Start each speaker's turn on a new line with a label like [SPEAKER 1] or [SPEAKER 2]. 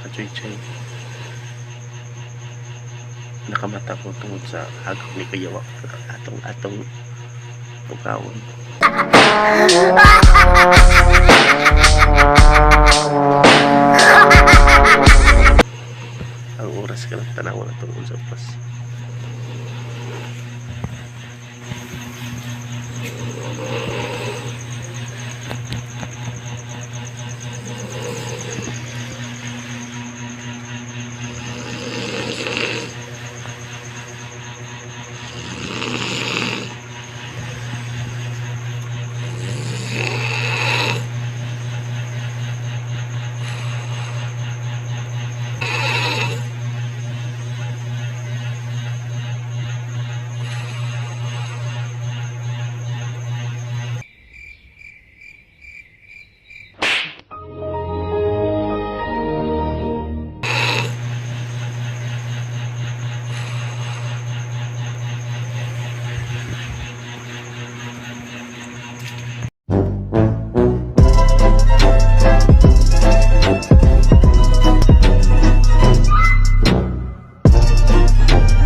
[SPEAKER 1] Ka-Chay, nakamata ko tungod sa hagok ni Kuya Wak atong atong pugawon. Ang oras ka lang, tanawa na itong unsa oras.